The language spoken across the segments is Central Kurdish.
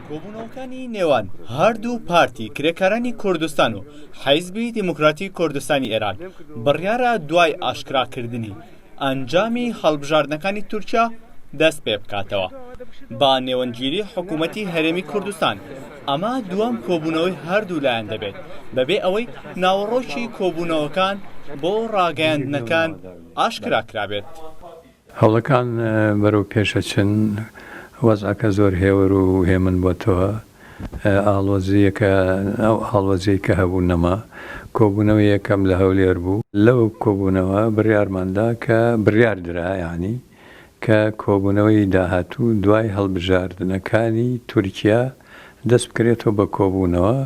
کۆبوونەوەکانی نێوان هەردوو پارتی کرێکارانی کوردستان و حیزبی دیموکراتی کوردستانی ئێران بڕیارە دوای ئاشکراکردنی ئەنجامی هەڵبژاردنەکانی تورکیا دەست پێ بکاتەوە بە نێوەندگیری حکوومەتی هەرێمی کوردستان ئەمە دووەم کۆبوونەوەی هەردوو لایەن دەبێت بەبێ ئەوەی ناوەڕۆکی کۆبوونەوەکان بۆ ڕاگەیاندنەکان ئاشکرا کرابێت. هەوڵەکان بەرەو پێش ئەچن، وەزعەکە زۆر هێور و هێمن بۆتەوە، ئاڵۆزییەکە ئەو ئاڵۆزیەی کە هەبوو نەما، کۆبوونەوەی یەکەم لە هەولێر بوو، لەو کۆبوونەوە بڕیارمان دا کە بڕیار درا یانی کە کۆبوونەوەی داهاتوو دوای هەڵبژاردنەکانی تورکیا دەست بکرێتەوە بە کۆبوونەوە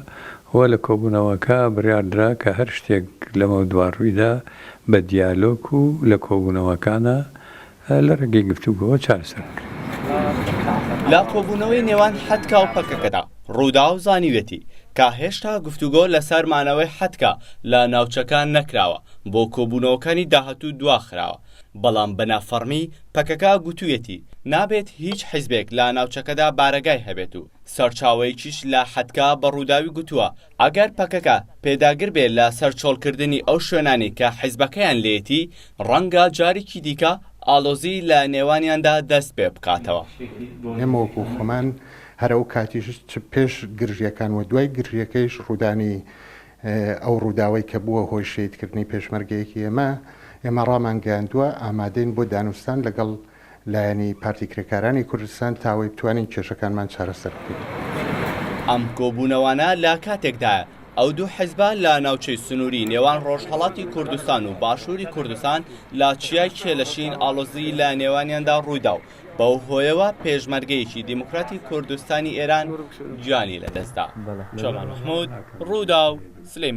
و لە کۆبوونەوەکە بڕیار درا کە هەر شتێک لەمەودوا ڕوویدا بە دیالۆگ و لە کۆبوونەوەکانا لە ڕێگەی گفتوگۆوە چارەسەر بکرێت. لە کۆبوونەوەی نێوان حدکا و پەکەکەدا، ڕووداو زانیویەتی کە هێشتا گفتوگۆ لەسەر مانەوەی حدکا لە ناوچەکە نەکراوە، بۆ کۆبوونەوەکانی داهاتوو دواخراوە، بەڵام بە نافەڕمی پەکەکە گوتوویەتی نابێت هیچ حیزبێک لە ناوچەکەدا بارەگای هەبێت و سەرچاوەیەکیش لە حدکا بە ڕووداوی گوتووە ئەگەر پەکەکە پێداگر بێ لە سەر چۆڵکردنی ئەو شوێنانەی کە حیزبەکەیان لێیەتی ڕەنگە جارێکی دیکە ئاڵۆزی لە نێوانیاندا دەست پێ بکاتەوە. ئێمە وەکو خۆمان هەر ئەو کاتیش چ پێش گرژییەکان و دوای گرژییەکەیش ڕوودانی ئەو ڕووداوەی کە بووە هۆی شەهیدکردنی پێشمەرگەیەکی ئێمە، ئێمە ڕامانگەیاندووە ئامادەین بۆ دانوستان لەگەڵ لایەنی پارتی کرێکارانی کوردستان تا ئەوەی بتوانین کێشەکانمان چارەسەر بکەین. ئەم کۆبوونەوانە لە کاتێکدایە ئەو دوو حیزبە لە ناوچەی سنووری نێوان ڕۆژهەڵاتی کوردستان و باشووری کوردستان لە چیای کێلەشین ئاڵۆزی لە نێوانیاندا ڕوویدا و بەو هۆیەوە پێشمەرگەیەکی دیموکراتی کوردستانی ئێران گیانی لەدەستدا. چۆمان مەحموود، رووداو، سلێمانی.